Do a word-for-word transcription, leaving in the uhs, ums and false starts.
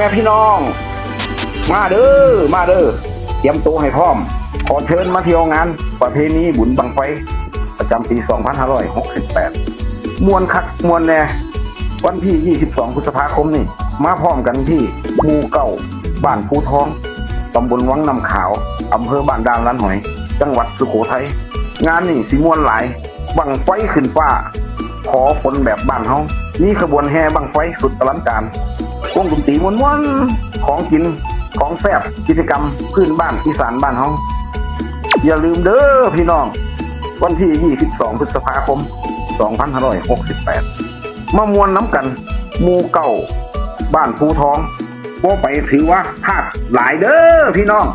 แม่พี่น้อง มาเด้อ มาเด้อ เตรียมตัวให้พร้อม ขอเชิญมาเที่ยวงานประเพณีบุญบั้งไฟ ประจำปี สองพันห้าร้อยหกสิบแปด ม่วนคักม่วนแน่ วันที่ ยี่สิบสอง พฤษภาคมนี่ มาพร้อมกันที่หมู่เก้า บ้านภูทอง ตำบลวังน้ำขาว อำเภอบ้านด่านล้านหอย จังหวัดสุโขทัย งานนี่สิม่วนหลาย บั้งไฟขึ้นฟ้า ขอฝนแบบบ้านเฮา มีขบวนแห่บั้งไฟสุดอลังการ วงดนตรีม่วนๆ ของกิน ของแซ่บ กิจกรรมพื้นบ้านอีสานบ้านเฮา อย่าลืมเด้อพี่น้อง วันที่ ยี่สิบสอง พฤษภาคม สองพันห้าร้อยหกสิบแปด มาม่วนน้ำกัน หมู่เก้า บ้านภูทอง บ่ไปถือว่าพลาดหลายเด้อพี่น้อง